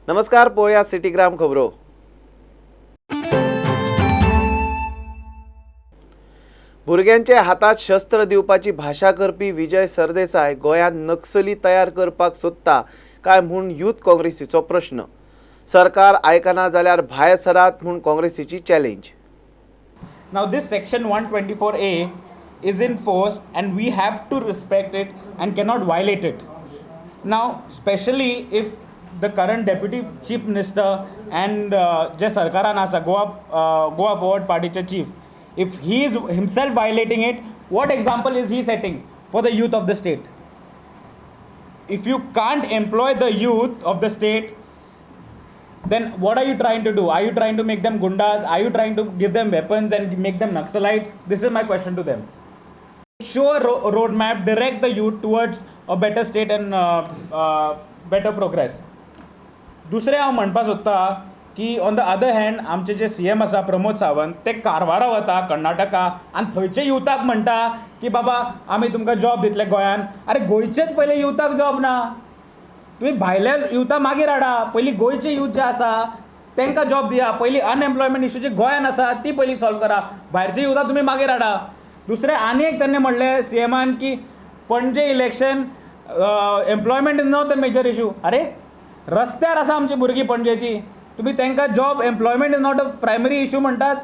नमस्कार, पळोवया सिटीग्राम खबरो. भुरग्यांच्या हातात शस्त्र दिवपाची भाशा करपी विजय सरदेसाय गोंयांत नक्सली तयार करपाक सोदता काय म्हूण यूथ काँग्रेसीचो प्रश्न. सरकार आयकना जाल्यार भायर सरात म्हूण काँग्रेसीची challenge. Now this section 124A is in force and we have to respect it and cannot violate it. Now specially if the current deputy chief minister and जे सरकारान आसा गोवा गोवा फॉरवर्ड पार्टीचे chief, if he is himself violating it, what example is he setting for the youth of the state? If you can't employ the youth of the state, then what are you trying to do? Are you trying to make them gundas? Are you trying to give them weapons and make them Naxalites? This is my question to them. Show a roadmap, direct the youth towards a better state and better progress. दुसरें हांव म्हणपाक सोदता की on the other hand आमचे जे C M आसा प्रमोद सावंत, ते कारवारा वता, कर्नाटका, आनी थंयचे युथाक म्हणटा की बाबा आमी तुमकां जॉब दितले गोंयान. अरे गोंयचेच पयले युथाक जॉब ना, तुमी भायल्या युथा मागीर हाडा. पयलीं गोंयचे यूथ जे आसा तांकां जॉब दिया. पयलीं अनएम्प्लॉयमेंट इशू जे गोंयान आसा ती पयलीं सॉल्व करा, भायरचे युथा तुमी मागीर हाडा. दुसरें आनी एक ताणें म्हणलें सी एमान की Panaji election employment is not the major issue. अरे रस्त्यार आसा आमची भुरगीं पणजेची, तुमी तांकां job employment is not a primary issue म्हणटात.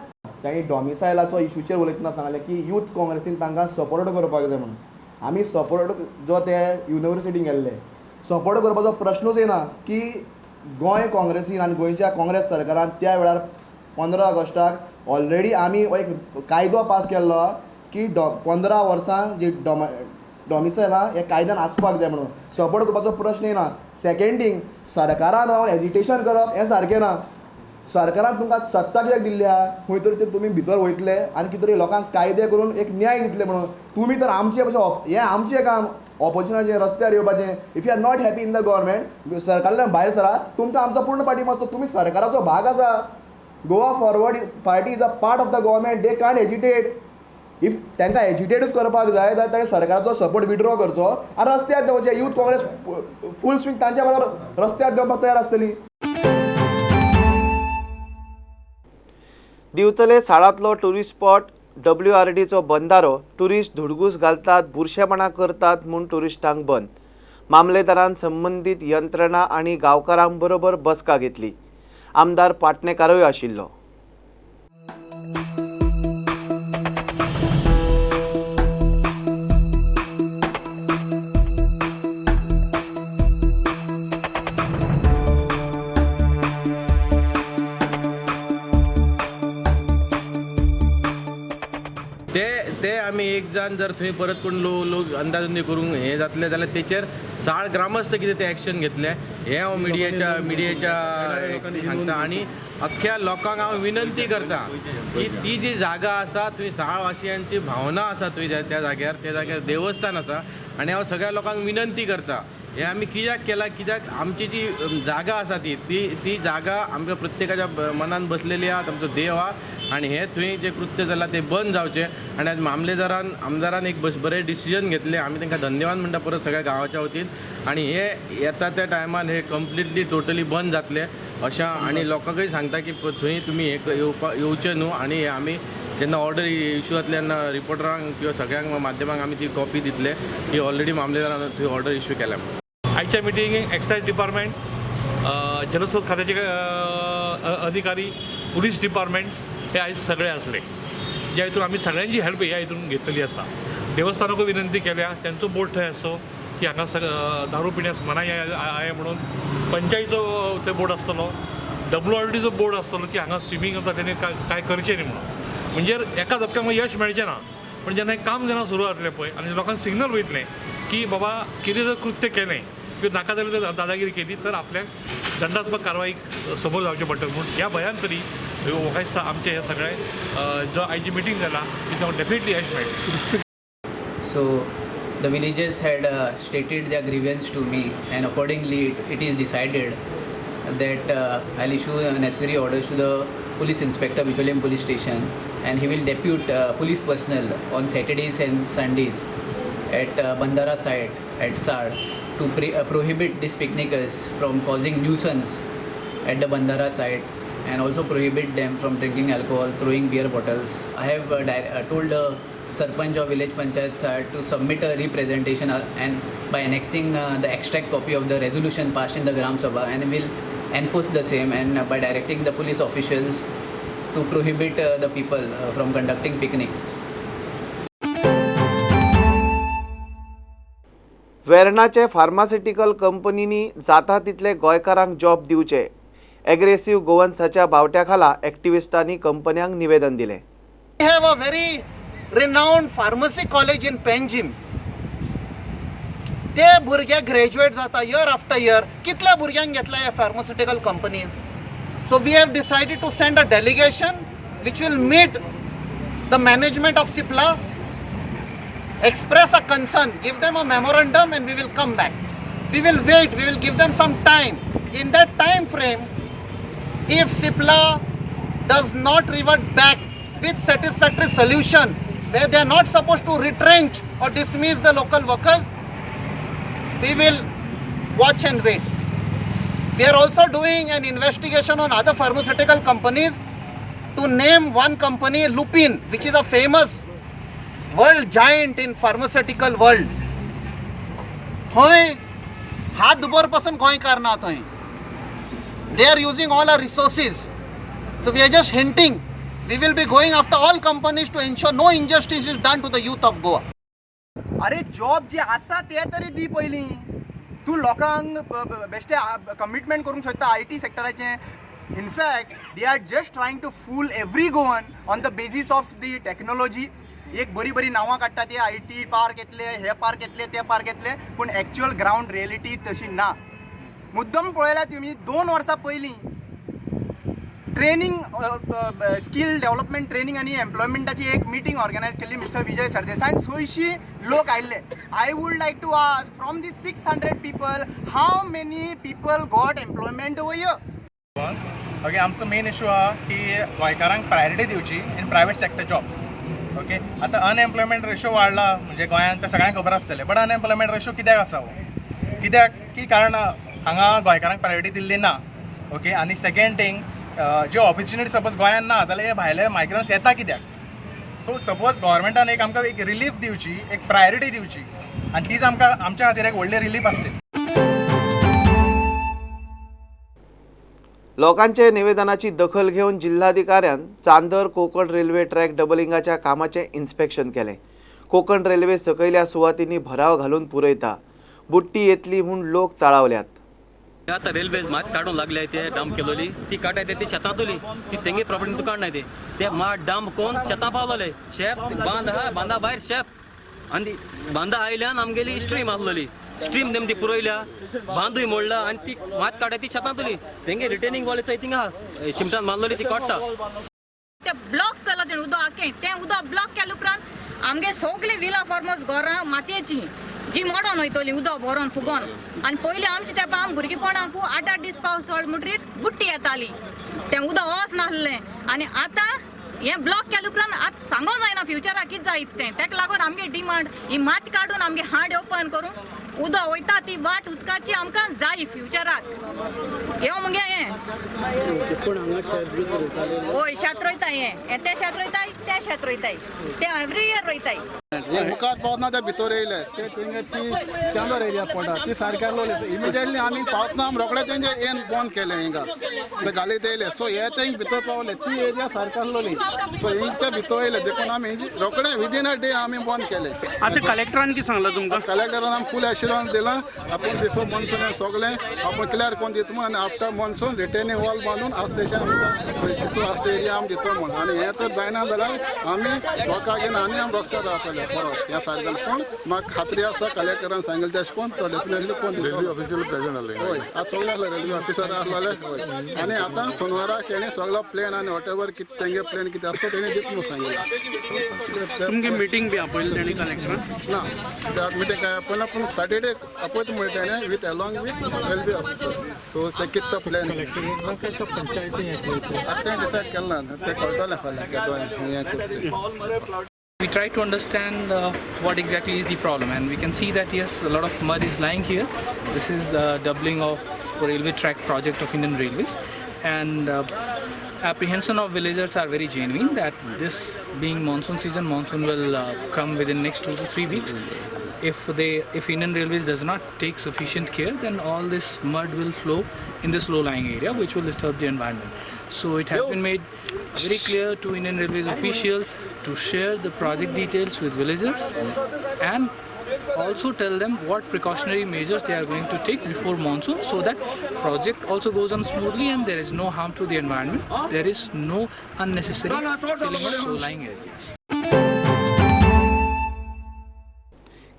तांणी डॉमिसायलाचो इशूचेर उलयतना सांगलें की यूथ काँग्रेसीन तांकां सपोर्ट करपाक जाय म्हणून. आमी सपोर्ट जो ते युनिवर्सिटीन गेल्ले सपोर्ट करपाचो प्रश्नूच येना की गोंय काँग्रेसीन आनी गोंयच्या काँग्रेस सरकारान त्या वेळार 15 ऑगस्टाक ऑलरेडी आमी एक कायदो पास केल्लो की 15 वर्सां जी डॉमिसायल आहा हे कायद्यान आसपाक जाय म्हणून. सपोर्ट करपाचो प्रश्न येना. सेकेंड थींग, सरकारान रावन एजिटेशन करप हें सारकें ना. सरकारान तुमकां सत्ता कित्याक दिल्ली आहा? खंय तरी ते तुमी भितर वयतले आनी कितें तरी लोकांक कायदे करून एक न्याय दितले म्हणून. तुमी तर आमचे भशेन हें आमचें काम ऑपोजिशनाचें रस्त्यार येवपाचें. If you are not happy in the government, सरकारांतल्यान भायर सरात, तुमकां आमचो पूर्ण पाठिंबो आसता. तुमी सरकाराचो भाग आसा. Goa Forward Party is a part of the government, they can't agitate. If तांकां एजिटेटूच करपाक जाय जाल्यार ताणें सरकाराचो सपोर्ट विड्रॉ करचो आनी रस्त्यार देंवचें. यूथ काँग्रेस फूल स्विंग तांच्या बरोबर रस्त्यार देंवपाक तयार आसतली. दिवचले साळांतलो टुरिस्ट स्पॉट WRDचो बंदारो टुरिस्ट धुडगूस घालतात, बुरशेपणां करतात म्हूण टुरिस्टांक बंद. मामलेदारान संबंदीत यंत्रणा आनी गांवकारां बरोबर बसका घेतली. आमदार पाटणेकारूय आशिल्लो. ते आमी एक जाण जर थंय परत कोण लोक अंदाधुंदी करूंक हें जातलें जाल्यार तेचेर साळ ग्रामस्थ कितें ते एक्शन घेतले हें हांव मिडियेच्या सांगता. आनी अख्ख्या लोकांक हांव विनंती करता की ती जी जागा आसा थंय साळवासियांची भावना आसा थंय त्या जाग्यार, त्या जाग्यार देवस्थान आसा. आनी हांव सगळ्या लोकांक विनंती करता हें आमी कित्याक केलां, कित्याक आमची जी जागा आसा ती ती ती जागा आमकां प्रत्येकाच्या मनान बसलेली आहा, आमचो देव आहा. आनी हें थंय जें कृत्य जालां तें बंद जावचें. आनी आज मामलेदारान आमदारान एक बरें डिसिजन घेतलें, आमी तांकां धन्यवाद म्हणटा परत सगळ्या गांवाच्या वतीन. आनी हे येता त्या टायमान हे कंप्लिटली टोटली बंद जातलें अशें. आनी लोकांकूय सांगता की थंय तुमी हे येवचें न्हू. आनी आमी जेन्ना ऑर्डर इशू जातले तेन्ना रिपोर्टरांक किंवा सगळ्यांक माध्यमांक आमी ती कॉपी दितले की ऑलरेडी मामलेदारान थंय ऑर्डर इशू केल्या. आयच्या मिटिंगेक एक्सायज डिपार्टमेंट, जलस्रोत खात्याचे अधिकारी, पुलीस डिपार्टमेंट हे आयज सगळे आसले. ज्या हितून आमी सगळ्यांची हेल्प ह्या हितून घेतलेली आसा. देवस्थानाकूय विनंती केल्या, तेंचो बोर्ड थंय आसचो की हांगा दारू पिण्यास मनाय आहे म्हणून. पंचायतीचो थंय बोर्ड आसतलो, WRDचो बोर्ड आसतलो की हांगा स्विमींग जाता तेणी काय करचें न्ही म्हणून. म्हणजे एका धपक्याक यश मेळचें ना, पण जेन्ना काम जेन्ना सुरू जातलें पळय आनी लोकांक सिग्नल वयतलें की बाबा कितें जर कृत्य केलें किंवा नाका जाल्यार जर दादागिरी केली तर आपल्याक दंडात्मक कारवाई समोर जावचें पडटलें म्हणून ह्या भंयान तरी म्हाका दिसता आमचें हें सगळें जो आयची मिटींग जाला तितून डेफिनेटली यश मेळटलें. So the villagers had stated their grievance to me, and accordingly it is decided that I'll issue necessary orders to the police inspector, Bicholim police station, and he will depute police personnel on Saturdays and Sundays at Bandara site at Sal to prohibit these picnickers from causing nuisance at the Bandara site, and also prohibit them from drinking alcohol, throwing beer bottles. I have told the Sarpanch of village panchayat sir to submit a representation and by annexing the extract copy of the resolution passed in the Gram Sabha, and will enforce the same, and by directing the police officials to prohibit the people from conducting picnics. वेर्णाचे pharmaceutical कंपनींनी जाता तितले गोंयकारांक job दिवचे. एग्रेसिव्ह गोवन्साच्या बावट्या खाला एक्टिविस्टांनी कंपन्यांक निवेदन दिलें. We have a very renowned pharmacy college in Panjim. ते भुरगे ग्रॅज्युएट जाता इयर आफ्टर इयर. कितल्या भुरग्यांक घेतला ह्या pharmaceutical companies. So we have decided to send a delegation which will meet the management of Cipla, express a concern, give them a memorandum, and we will come back. We will wait, we will give them some time. In that time frame, if Cipla does not revert back with satisfactory solution where they are not supposed to retrench or dismiss the local workers, we will watch and wait. We are also doing an investigation on other pharmaceutical companies. To name one company, Lupin, which is a famous world giant in pharmaceutical world. थंय हातभर पासून गोंयकार ना थंय. They are using all our resources. So we are just hinting, we will be going after all companies to ensure no injustice is done to the youth of Goa. अरे job जे आसा ते तरी दी पयलीं. तूं लोकांक बेश्टे कमिटमेंट करूंक सोदता I T सेक्टराचें. In fact they are just trying to fool every Goan on the basis of the technology. एक बरी बरी नांवां काडटा ते, I T park येतले, हे पार्क येतले, ते पार्क येतले, पूण एक्चुअल ग्रावंड रियलिटी तशी ना. मुद्दम पळयल्यार तुमी 2 वर्सां पयलीं ट्रेनींग, स्कील डेव्हलपमेंट ट्रेनींग आनी एम्प्लॉयमेंटाची एक मिटींग ऑर्गनायज केल्ली मिस्टर विजय सरदेसायन. 600 लोक आयिल्ले. I would like to ask from the 600 people how many people got employment over here. Okay, आमचो मेन इशू आहा की गोंयकारांक प्रायोरिटी दिवची in private sector jobs. Okay, आतां अनएम्प्लॉयमेंट रेशो वाडला म्हणजे गोंयांत तें सगळ्यांक खबर आसतलें, बट अनएम्प्लॉयमेंट रेशो कित्याक आसा हो? कित्याक की कारण हांगा गोंयकारांक प्रायोरिटी दिल्ली ना. ओके, आनी सेकेंड थींग, जे ऑपॉर्च्युनिटी सपोज गोंयांत ना जाल्यार हे भायले मायग्रंट्स येता कित्याक? सो सपोज गव्हर्मेंटान एक आमकां एक रिलीफ दिवची, एक प्रायोरिटी दिवची, आनी तीच आमकां आमच्या खातीर एक व्हडली रिलीफ आसतली. लोकांचे निवेदनाची दखल घेवन जिल्हाधिकाऱ्यान चांदर कोकण रेल्वे ट्रॅक डबलिंगाच्या कामाचें इन्स्पेक्शन केलें. कोकण रेल्वे सकयल्या सुवातींनी भराव घालून पुरयता. बुट्टी येतली म्हूण लोक चाळावल्यात. आतां रेल्वे मात काडूंक लागले ते डंप केलोली ती काडटाय ती शेतांतली ती तेंगे प्रॉपर्टी काडनाय ते ते मात डंप करून शेतां पावलोले. शेत बांद आहा, बांदा भायर शेत, आनी बांदा आयल्यान आमगेली स्ट्रीम आसलोली, स्ट्रीम तेम ती पुरयल्या, बांदूय मोडला आनी ती मात काडटाय ती शेतांतली. तेंगे रिटेनिंग वॉल चोय थिंगा शिमटान बांदलोली ती काडटा. ते ब्लॉक केलो तेणें उदक आखें, तें उदक ब्लॉक केले उपरांत आमगे सगळीं विला फार्मर्स घरां मातयेचीं जी मोडोन वयतली उदक भरोन फुगोन. आनी पयलीं आमच्या तेंपा आम भुरगेपणाकू 8-8 दीस पावस सोड म्हणटरीर बुट्टी येताली, तें उदक वच नासलें. आनी आतां हें ब्लॉक केले उपरांत आतां सांगोंक जायना फ्युचराक कितें जायत तें. ताका लागून आमगे डिमांड ही माती काडून आमगे हाड ओपन करून उदक वयता ती वाट उदकाची आमकां जाय फ्युचराक. हें मुगे हें हय शेत रोयता, हें तें शेत रोयताय, तें शेत रोयताय, तें एवरी इयर रोयताय. मुखार पावतना ते भितर येयले ते तेंगे ती चांदर एरिया पडटा ती सारकी आसलोली. इमिडिएटली आमी पावतना आमी रोखडे तेंचे येन बंद केलें हिंगा ते घालीत येयले. सो हे तेंग भितर पावले ती एरिया सारकी आसलोली. सो हिंग ते भितर येयले देखून आमी रोखडे विदीन अ डे आमी बंद केले. आतां कलेक्टरान कितें सांगलां तुमकां? कलेक्टरान आमी फूल एश्युरन्स दिलां आपूण बिफोर मॉन्सून सगळें आपूण क्लियर करून दिता म्हूण, आनी आफ्टर मॉन्सून रिटेनिंग वॉल बांदून आसतेशें आमकां तितून आसता एरिया आमी दिता म्हूण. आनी हें तर जायना जाल्यार आमी लोकांक घेवन आनी आमी रस्त्यार रावतले परत ह्या सारकें. पूण म्हाका खात्री आसा कलेक्टरान सांगलें तेशें कोण तो डेफिनेटली कोण दितलो. ऑफिसर प्रेझेंट आसले? हय, आतां सगळे आसले रेल्वे ऑफिसर आसलेले. हय, आनी आतां सोनवारा तेणें सगळो प्लॅन आनी what ever कितें तेंगे प्लॅन कितें आसता तेणें दिता म्हूण सांगिल्लें. तुमगे मिटींग बी आपयली तेणें कलेक्टरान? ना, मिटींग कांय आपयना, पूण सॅटर्डे आपयता म्हणलें तेणें with along with railway officer. So ते कितें तो प्लॅन आतां तें डिसायड केलें ना, तें कळटलें फाल्यां हें करता. We try to understand what exactly is the problem, and we can see that yes, a lot of mud is lying here. This is doubling of railway track project of Indian Railways, And apprehension of villagers are very genuine that this being monsoon season, monsoon will come within next 2 to 3 weeks. If Indian Railways does not take sufficient care, then all this mud will flow in this low-lying area, which will disturb the environment. So it has been made very clear to Indian Railways officials to share the project details with villagers and also tell them what precautionary measures they are going to take before monsoon, so that project also goes on smoothly and there is no harm to the environment. There is no unnecessary filling of low-lying areas.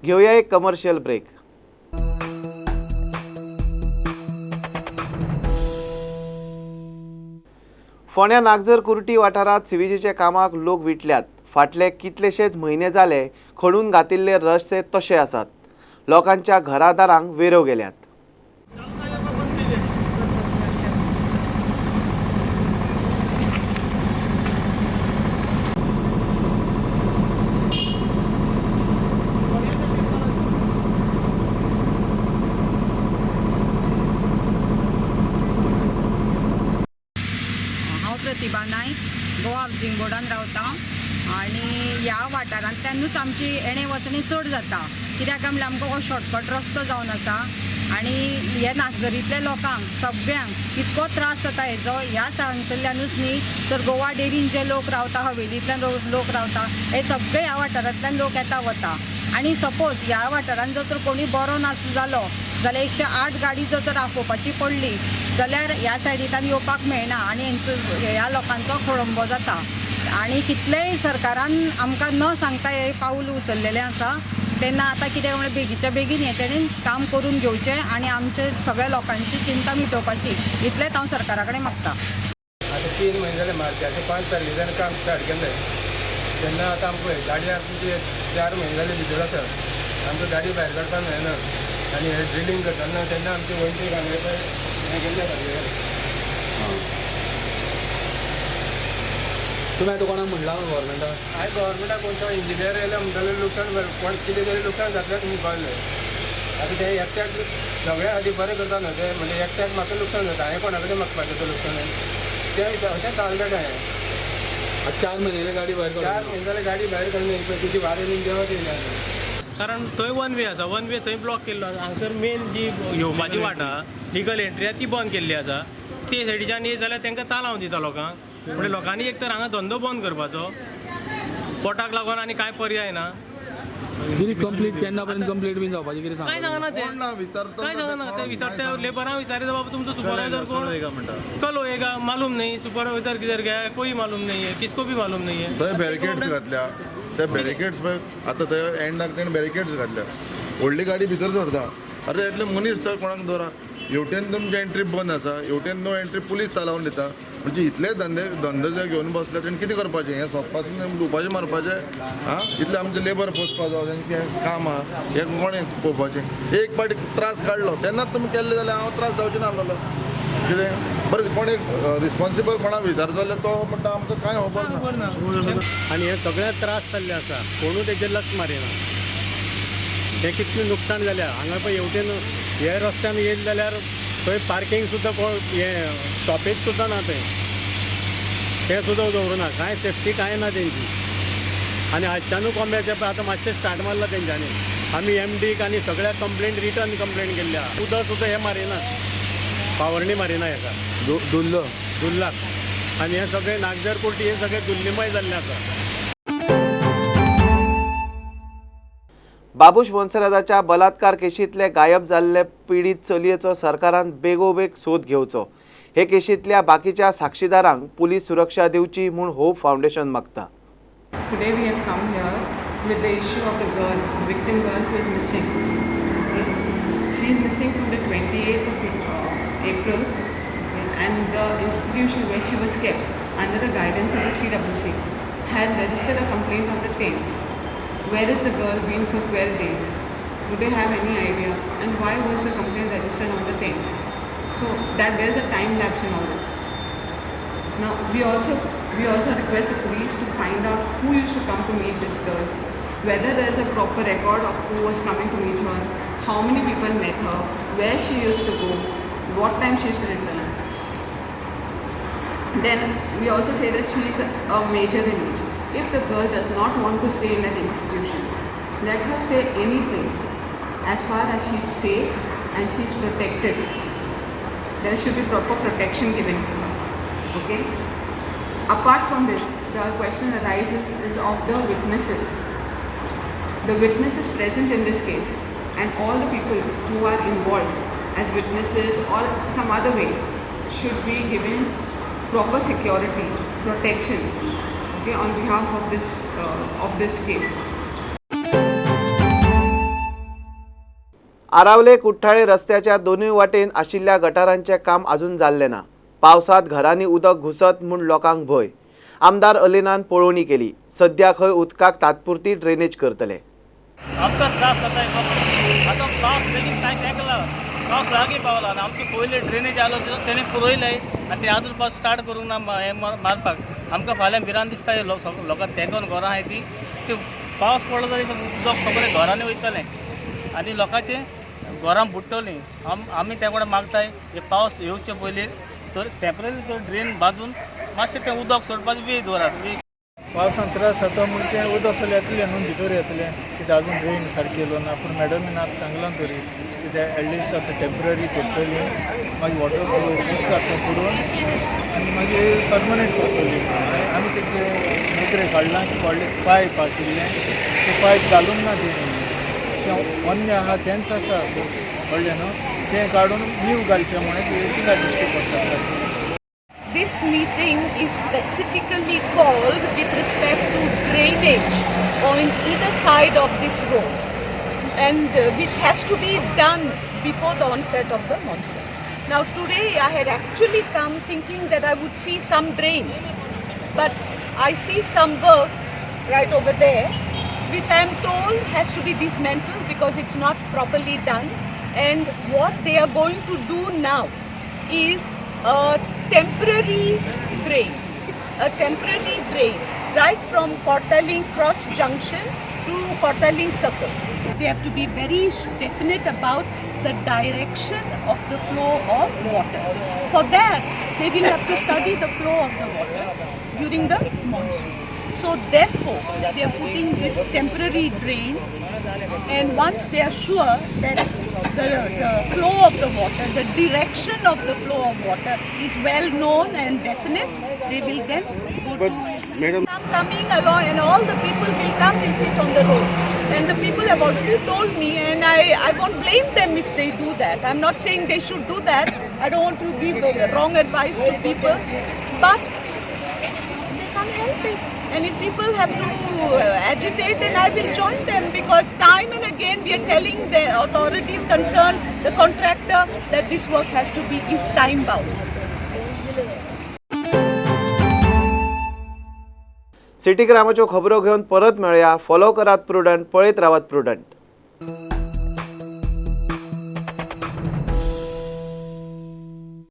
घेऊया एक commercial break. फोंड्या नागझर कुर्टी वाठारांत सिवेजीच्या कामाक लोक विटल्यात. फाटले कितलेशेच म्हयने जाले खणून घातिल्ले रस्ते तशे आसात. लोकांच्या घरादारांक वेरो गेल्यात. हांव प्रतिभा नायक, गोवा हावजींग बोर्डान रावता आनी ह्या वाठारांतल्यानूच आमची येणे वचणी चड जाता. कित्याक काय म्हणल्यार आमकां हो शॉर्टकट रस्तो जावन आसा आनी हे नागझरींतल्या लोकांक सगळ्यांक इतको त्रास जाता हेजो. ह्या हांगसरल्यानूच न्ही तर गोवा डेरीन जे लोक रावता, हवेलींतल्यान लोक रावता, हे सगळे ह्या वाठारांतल्यान लोक येता वता. आनी सपोज ह्या वाठारांत जर तर कोणी बरो नासलो जालो जाल्यार 108 गाडी जर तर आपोवपाची पडली जाल्यार ह्या सायडींतल्यान येवपाक मेळना आनी ह्या लोकांचो खोळंबो जाता. आनी कितलेय सरकारान आमकां न सांगता हे पावल उचललेलें आसा, तेन्ना आतां कितें म्हणल्यार बेगीच्या बेगीन हें तेणेन काम करून घेवचें आनी आमचे सगळ्या लोकांची चिंता मिटोवपाची, इतलेंच हांव सरकारा कडेन मागता. आतां 3 म्हयने जाले मार्चाचे 5 तारखेच्यान काम स्टार्ट केल्लें. तेन्ना आतां आमकां गाडी आमची 4 म्हयने जाले भितर आसा, आमकां गाडी भायर काडपाक मेळना आनी हे ड्रिलींग करतना तेन्ना आमची वण्टी हांगा हें केल्लें सारकें. तुमी आतां कोणाक म्हणलां गव्हर्मेंटाक? हांवें गव्हर्मेंटाक कोण इंजिनियर येयले म्हणटले लुकसाण कोण कितें तरी लुकसाण जातलें तुमी कळ्ळें. आतां ते एकट्याक सगळ्या खातीर बरें करता न्हू ते, म्हणजे एकट्याक म्हाका लुकसाण जाता, हांवें कोणा कडेन मागपाचें तें लुकसाण तें अशें चाललें हांवें. 4 म्हयने गाडी भायर, 4 म्हयने जाले गाडी भायर काडून तुजी वारें बीन देंवत येयल्या. कारण थंय वन वे आसा, वन वे थंय ब्लॉक केल्लो आसा. हांगसर मेन जी येवपाची वाट आहा, लिगल एंट्री आहा, ती बंद केल्ली आसा. ते सायडीच्यान येत जाल्यार तांकां तालांव दिता लोकांक. म्हणजे लोकांनी एक तर हांगा धंदो बंद करपाचो, पोटाक लागून आनी कांय पर्याय ना. कंप्लीट केन्ना पर्यंत कंप्लीट बीन जावपाचें कितें कांय सांगना ते, कांय सांगना ते. विचारता लेबरां विचारिता, बाबा तुमचो सुपरवायजर कोण? कल होएगा मालूम नहीं, सुपरवायजर किधर गया है कोई मालूम नहीं है, किसको भी मालूम नहीं है. थंय बॅरिकेड्स घातल्या, ते बॅरिकेड्स पळय आतां थंय एंडाक तेणें बॅरिकेड्स घातल्या. व्हडली गाडी भितर सरता, अरे इतले मनीस तर कोणाक दवरा. हेवटेन तुमची एंट्री बंद आसा, हेवटेन नो एंट्री पुलीस चालोवन दिता. म्हणजे इतले धंदे धंदे जे घेवन बसले तेणें कितें करपाचें? हें सोंपपासून लुपाचें मारपाचें. आं, इतलें आमचें लेबर पोसपा जावं तेंचें काम आहा, हें कोणें पळोवपाचें? एक पाटी त्रास काडलो तेन्नाच तुमी केल्लें जाल्यार हांव त्रास जावचें नासलो. कितें बरें कोण एक रिस्पोन्सिबल कोणाक विचारता जाल्यार तो म्हणटा आमकां कांय खबर ना. आनी हे सगळ्या त्रास जाल्ले आसा, कोणूय तेजेर लक्ष मारिना. हें कितलें नुकसान जाल्या हांगा पळय. हेवटेन हे रस्त्यान येयले जाल्यार थंय पार्कींग सुद्दां कोण हें स्टॉपेज सुद्दां ना थंय, तें सुद्दां दवरुना, कांय सेफ्टी कांय ना तेंची. आनी आयच्यानूय कोंब्याचें पळय आतां मातशें स्टार्ट मारलां तेंच्यांनी. आमी एमडीक आनी सगळ्या कंप्लेंट रिटर्न कंप्लेंट केल्ली आहा. उदक सुद्दां हें मारिना, फावरणी मारिना हेका धुल्ल धुल्लाक. आनी हें सगळें नागझर कुर्टी हें सगळें धुल्लीमय जाल्लें आसा. बाबूश मोन्सेराताच्या बलात्कार केशींतले गायब जाल्ले पिडीत चलयेचो सरकारान बेगोबेग सोद घेवचो. हे केशींतल्या बाकीच्या साक्षीदारांक पुलीस सुरक्षा दिवची म्हूण होप फावंडेशन मागता. Today we have come here with the issue of the girl, the victim girl who is missing. Okay. She is missing from the 28th of April, okay, and the institution where she was kept under the guidance of the CWC has registered a complaint on the 10th. Where is the girl been for 12 days? Do they have any idea? And why was the complaint registered on the 10th? So that there is a time lapse in all this. Now we also request the police to find out who used to come to meet this girl, whether there is a proper record of who was coming to meet her, how many people met her, where she used to go, what time she used to return. Then we also say that she is a major in age. If the girl does not want to stay in that institution, let her stay any place as far as she is safe and she is protected. There should be proper protection given to her. Okay? Apart from this, the question arises is of the witnesses. The witnesses present in this case and all the people who are involved as witnesses or some other way should be given proper security, protection, okay, on behalf of this case. Aravale Kuthale रस्त्याच्या दोनूय वाटेन आशिल्ल्या गटारांचें काम अजून जाल्लें ना. पावसांत घरांनी उदक घुसत म्हूण लोकांक भंय. आमदार अलिनान पळोवणी केली. सद्या खंय उदकाक तात्पुरती ड्रेनेज करतले. आमकां त्रास जाता. आतां पावस बेगीन कांय तेंकला, पावस लागीं पावला आनी आमचे पयले ड्रेनेज आयलो तेणें पुरयलें आनी ते आजून पावस स्टार्ट करूंक ना हें मारपाक. आमकां फाल्यां भिरांत दिसता लोकांक तेंकोन घरां आहाय ती पावस पडलो जाल्यार उदक सगळें घरांनी वयतलें आनी लोकांचें घरां बुडटलीं. आमी ते कडेन मागताय हे पावस येवचे पयलीं तर टेम्पररी तर ड्रेन बांदून मातशें तें उदक सोडपाचें वेळ दवरात. पावसान त्रास जाता म्हणजे उदक सगळें येतलें न्हू भितर येतलें कित्याक अजून ड्रेन सारकी येयलो ना. पूण मॅडमीन आतां सांगलां तरी कित्याक एटलिस्ट आतां टेम्पररी करतली, मागीर वॉटर फ्लो कसो जाता करून आनी मागीर परमनंट करतली. आमी तेजे नदरे काडलां की व्हडलें पायप आशिल्लें तें पायप घालूंक ना तेणी, तें अन्य आहा तेंच आसा कळ्ळें न्हू, तें काडून नीव घालचें म्हणून थिंगा दिश्टी पडटा सारकें. This meeting is specifically called with respect to drainage on either side of this road, and which has to be done before the onset of the monsoons. Now today I had actually come thinking that I would see some drains, but I see some work right over there, which I am told has to be dismantled because it's not properly done. And what they are going to do now is a temporary drain, right from Cortalim Cross Junction to Cortalim Circle. They have to be very definite about the direction of the flow of waters. For that, they will have to study the flow of the waters during the monsoon. So therefore, they are putting these temporary drains, and once they are sure that the flow of the water, the direction of the flow of water is well known and definite, they will then go to... Madam, I'm coming along and all the people will come, will sit on the road. And the people have already told me, and I won't blame them if they do that. I'm not saying they should do that. I don't want to give wrong advice to people, but they can't help it. And if people have to agitate, then I will join them, because time and again we are telling the authorities concerned, the contractor, that this work has to be is time bound. City ग्रामाच्यो खबरो घेवन परत मेळया. Follow करात prudent, पळयत रावात prudent.